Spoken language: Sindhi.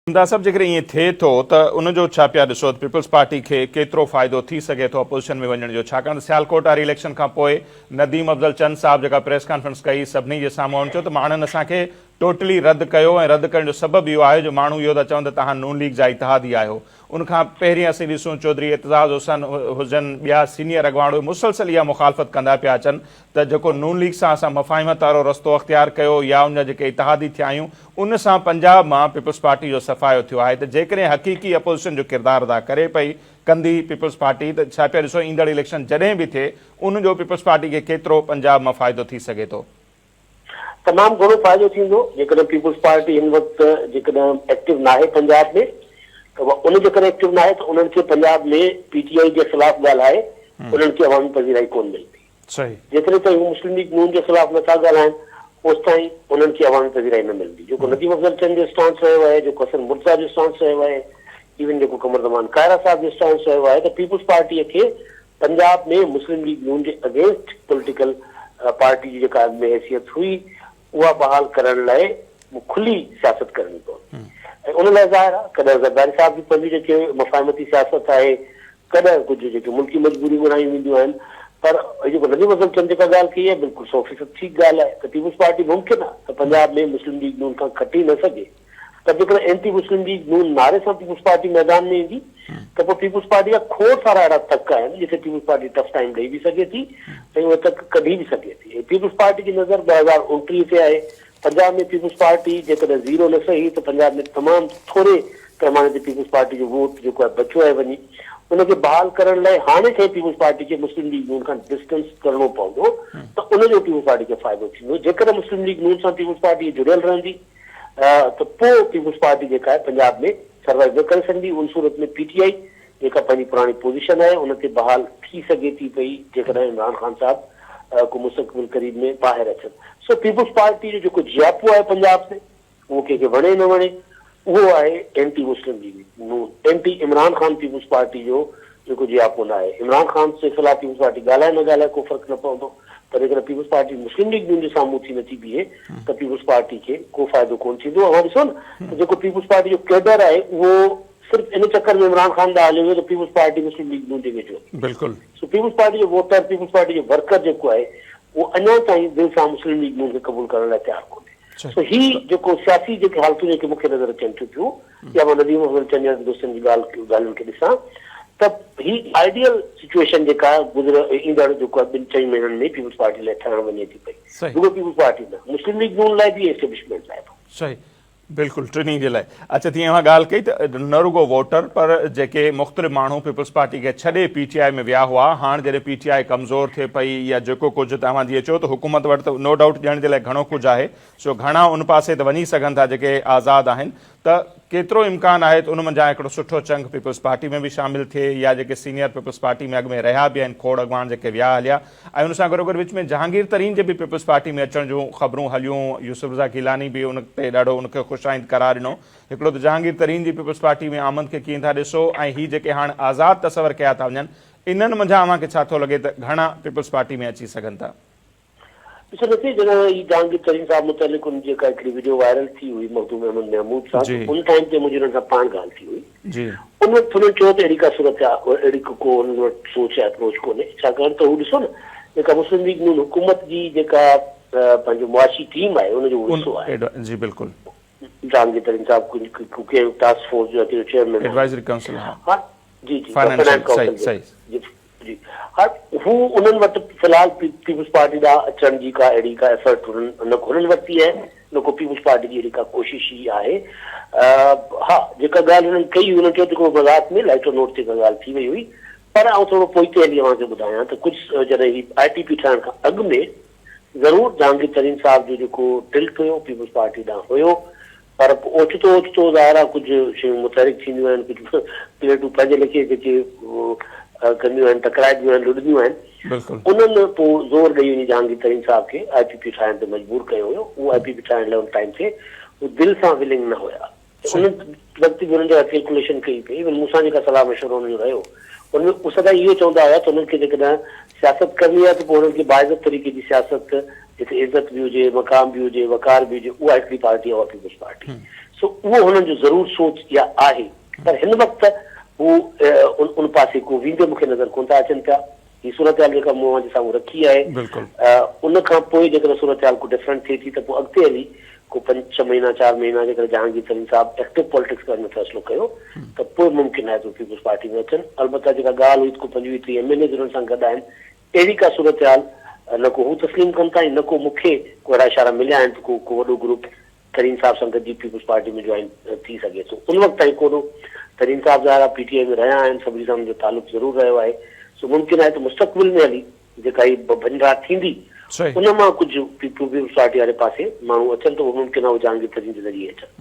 امداد صاحب جيڪڏهن ائين ٿئي ٿو ته ان جو ڇا پيا ڏسو ته پيپلز پارٽي کي ڪيترو فائدو ٿي سگهي ٿو اپوزيشن ۾ وڃڻ جو ڇاڪاڻ ته سيالڪوٽ واري اليڪشن کان پوء نديم افضل چند صاحب جيڪا پريس ڪانفرنس ڪئي سڀني جي سامهون هن چيو ته ماڻهن اسان کي ٽوٽلي رد ڪيو ۽ رد ڪرڻ جو سبب اهو آهي جو ماڻهو اهو ٿا چون ته توهان نون ليگ جا اتحادي آهيو ان کان پهرين اسين ڏسون چوڌري اعتزاز حسن هجن ٻيا سينيئر اڳواڻ اهي مسلسل اها مخالفت ڪندا پيا اچن ته جيڪو نون ليگ سان اسان مفاهمت وارو رستو اختيار ڪيو يا ان جا جيڪي اتحادي ٿيا آهيون ان سان پنجاب مان پيپلز پارٽي جو صفايو ٿيو آهي ته جيڪڏهن حقيقي اپوزيشن جو ڪردار ادا ڪري پئي ڪندي پيپلز پارٽي ته ڇا پيا ڏسو ايندڙ اليڪشن جڏهن به ٿئي ان جو پيپلز پارٽي کي ڪيترو پنجاب مان فائدو ٿي سگهي ٿو. تمام گهڻو فائدو ٿيندو جيڪڏهن پيپلز پارٽي هن وقت جيڪڏهن ايڪٽو ناهي پنجاب ۾ ته ان جي ڪري ايڪٽو ناهي ته انهن کي پنجاب ۾ پي ٽي آء جي خلاف ڳالهائي انهن کي عوامي پذيرائي ڪونه ملندي. جيتري تائين هو مسلم ليگ نون جي خلاف نٿا ڳالهائن اوستائين انهن کي عوامي پذيرائي نه ملندي. جيڪو نديم افضل چن جو اسٽانس رهيو آهي، جيڪو حسن مرتضيٰ جو اسٽانس رهيو آهي، ايون جيڪو قمر زمان ڪائره صاحب جو اسٽانس رهيو آهي ته پيپلز پارٽيء کي پنجاب ۾ مسلم ليگ نون جي اگينسٽ پوليٽيڪل پارٽي جي جيڪا اڳ ۾ حيثيت هئي اها بحال ڪرڻ لاء کلي سياست ڪرڻي پوندي ۽ ان لاء ظاهر آهي ڪڏهن زرداري صاحب جي پنهنجي جيڪي مفاهمتي سياست آهي ڪڏهن ڪجهه جيڪي ملڪي مجبوريون ڳڻايون وينديون آهن پر هي جيڪو نديم افضل چن جيڪا ڳالهه ڪئي آهي بلڪل سو فيصد ٺيڪ ڳالهه آهي ته پيپلز پارٽي ممڪن آهي ته پنجاب ۾ مسلم ليگ نون کان کٽي نه سگهي پر جيڪڏهن اينٽي مسلم ليگ نون نعري سان پيپلز پارٽي ميدان ۾ ايندي ته پوء پيپلز پارٽي جا کوڙ سارا اهڙا تڪ آهن جتي پيپلز پارٽي ٽف ٽائيم ڏئي به سگهي ٿي ۽ اهي تڪ ڪڍي به سگهي ٿي ۽ پيپلز پارٽي جي نظر 2029 تي آهي. پنجاب ۾ پيپلز پارٽي جيڪڏهن زيرو نه سهي ته پنجاب ۾ تمام ٿوري پيماني تي پيپلز پارٽي جو ووٽ جيڪو آهي بچيو آهي وڃي ان کي بحال ڪرڻ لاء هاڻي کان ئي پيپلز پارٽي کي مسلم ليگ نون کان ڊسٽنس ڪرڻو پوندو ته ان جو پيپلز پارٽي کي فائدو ٿيندو جيڪڏهن مسلم ليگ نون سان پيپلز پارٽي جڙيل رهندي ته پوء پيپلز پارٽي جيڪا آهي پنجاب ۾ سروائيو نه ڪري سگهندي، ان صورت ۾ پي ٽي آء جيڪا پنهنجي پراڻي پوزيشن آهي ان تي بحال ٿي سگهي ٿي پئي جيڪڏهن عمران خان صاحب ڪو مستقبل قريب ۾ ٻاهر اچن. سو پيپلز پارٽي جو جيڪو جياپو آهي پنجاب ۾ اهو ڪنهن کي وڻي نه وڻي اهو آهي اينٽي مسلم ليگ نون، anti Imran Khan peoples party جو جيڪو جياپو نه آهي. عمران خان جي خلاف پيپلز پارٽي ڳالهائي نه ڳالهائي ڪو فرق نه پوندو پر جيڪڏهن پيپلز پارٽي مسلم ليگ نون جي سامهون ٿي نٿي بيهي ته پيپلز پارٽي کي ڪو فائدو ڪونه ٿيندو. اوهان ڏسو نه ته جيڪو پيپلز پارٽي جو ڪيڊر آهي اهو صرف ان چڪر ۾ عمران خان ڏانهن هليو ويو ته پيپلز پارٽي مسلم ليگ نون جي ويجهو آهي. سو پيپلز پارٽي جو ووٽر، پيپلز پارٽي جو ورڪر جيڪو آهي اهو اڃا تائين دل سان مسلم ليگ نون کي قبول ڪرڻ لاء تيار ڪونهي. سو هي جيڪو سياسي جيڪي حالتون جيڪي مون کي نظر اچن ٿيون پيون يا مان نديم افضل چنيا جي دوستن جي ڳالهه ڳالهين کي ڏسان ته هي آئيڊيل سچوئيشن جيڪا گذريل ايندڙ جيڪو آهي ٻن چئن مهينن ۾ پيپلز پارٽي لاء ٺهڻ وڃي ٿي پئي رڳو پيپلز پارٽي نه مسلم ليگ نون لاء به اسٽيبلشمينٽ لاء به. صحيح بلڪل ٽنهي جي لاء. اڇا تيئن اوهان ڳالهه ڪئي ته نه رڳو ووٽر پر جيڪي مختلف ماڻهو پيپلز پارٽي کي ڇڏي پي ٽي آء ۾ ويا هئا هاڻ جڏهن پي ٽي آء ڪمزور ٿئي پئي يا جيڪو ڪجهه ته اوهان جيئن چيو ته حڪومت وٽ ته نو ڊائوٽ ڏيڻ جي لاء گهڻو ڪجهه آهي سو گهڻا ان پاسي ته وڃي سگهن ٿا جيڪي آزاد آهن ته ڪيترو امڪان آهي ته ان منجهان هڪڙو سٺو چنگ پيپلز پارٽي ۾ به شامل ٿئي يا جيڪي سينيئر پيپلز پارٽي ۾ اڳ ۾ رهيا به آهن کوڙ اڳواڻ جيڪي ويا هليا ۽ ان سان گڏوگڏ وچ ۾ جهانگير ترين جي به پيپلز پارٽي ۾ اچڻ جون خبرون هليون يوسف رضا گيلاني به ان تي ڏاڍو ان کي خوش آئند قرار ڏنو هڪڙو ته جهانگير ترين جي پيپلز پارٽي ۾ آمد کي ڪيئن ٿا ڏسو ۽ هي جيڪي هاڻ آزاد تصور ڪيا ٿا وڃن انهن منجهان اوهان کي ڇا ٿو لڳي ته گهڻا پيپلز پارٽي ۾ اچي سگهن ٿا؟ ڏسو نصير جڏهن هي جهانگير ترين صاحب متعلق ان جيڪا هڪڙي وڊيو وائرل ٿي هئي مخدوم احمد محمود سان ته ان ٽائيم تي منهنجي انهن سان پاڻ ڳالهه ٿي هئي ان وقت هنن چيو ته اهڙي ڪا صورتحال اهڙي ڪو انهن وٽ سوچ يا اپروچ ڪونهي ڇاڪاڻ ته هو ڏسو نه جيڪا مسلم ليگ نون حڪومت جي جيڪا پنهنجو معاشي ٽيم آهي ان جو هو حصو آهي. جي بلڪل. جهانگير ترين صاحب ڪنهن ٽاسڪ فورس جو يا چيئرمين آهي. ايڊوائزري ڪائونسل ها. جي جي فنانس ڪائونسل صحيح جي جي ها هو انهن وٽ في الحال پيپلز پارٽي ڏانهن اچڻ جي ڪا اهڙي ڪا ايفرٽ انهن نه ڪو هنن ورتي آهي نه ڪو پيپلز پارٽي جي اهڙي ڪا ڪوشش ئي آهي ها جيڪا ڳالهه هنن ڪئي هئي هنن چيو ته هڪڙو مذاق ۾ لائٽر نوٽ تي ڪا ڳالهه ٿي وئي هئي پر آئون ٿورو پوئتي هلي اوهان کي ٻڌايان ته ڪجهه جڏهن هي آء ٽي پي ٺاهڻ کان اڳ ۾ ضرور جهانگير ترين صاحب جو جيڪو ٽلٽ هيو پيپلز پارٽي ڏانهن هيو پر پوء اوچتو اوچتو ظاهر آهي ڪجهه شيون متحرڪ ٿينديون آهن ڪجهه پليٽون پنهنجي ليکي جيڪي ڪنديون آهن ٽڪرائبيون آهن لڏنديون آهن انهن پوء زور ڏئي وڃي جهانگير ترين صاحب کي آء پي پي ٺاهڻ تي مجبور ڪيو ويو اهو آء پي پي ٺاهڻ لاء ان ٽائيم تي هو دل سان ولنگ نه هيا ان وقت به انهن جيڪا ڪيلڪوليشن ڪئي پئي ايون مون سان جيڪا صلاح مشورو انهن جو رهيو ان ۾ هو سدائين اهو چوندا هيا ته انهن کي جيڪڏهن سياست ڪرڻي آهي ته پوء انهن کي باعزت طريقي جي سياست جتي عزت به هجي، مقام به هجي، وقار به هجي اها هڪڙي پارٽي آهي اها پيپلز پارٽي. سو اهو هنن جو ضرور سوچ اها آهي پر هن وقت هو ان پاسي ڪو ويندي مون کي نظر ڪونه ٿا اچن پيا. هي صورتحال جيڪا مون اوهان جي سامهون رکي آهي ان کان پوء جيڪڏهن صورتحال ڪو ڊفرنٽ ٿئي ٿي ته پوء اڳتي هلي ڪو پنج ڇهه مهينا چار مهينا جيڪڏهن جهانگير ترين صاحب ايڪٽو پاليٽڪس ڪرڻ جو فيصلو ڪيو ته پوء ممڪن آهي ته هو پيپلز پارٽي ۾ اچن. البته جيڪا ڳالهه هئي ته ڪو 25 30 ايم اين ايز انهن سان گڏ آهن اهڙي ڪا صورتحال نه ڪو هو تسليم ڪن ٿا ۽ نه ڪو مون کي ڪو اهڙا اشارا مليا آهن ته ڪو ڪو وڏو گروپ ترين صاحب سان گڏجي پيپلز پارٽي ۾ جوائن ٿي سگهي ٿو. ان وقت تائين ڪو نه. ترين صاحب ظاهر آهي پي ٽي آء ۾ رهيا آهن، سڀني سان انهن جو تعلق ضرور رهيو آهي، سو ممڪن آهي ته مستقبل ۾ هلي جيڪا هي ڀڃراٽ ٿيندي ان مان ڪجهه پيپلز پارٽي واري پاسي ماڻهو اچن ته اهو ممڪن آهي اهو جهانگير ترين جي ذريعي اچن.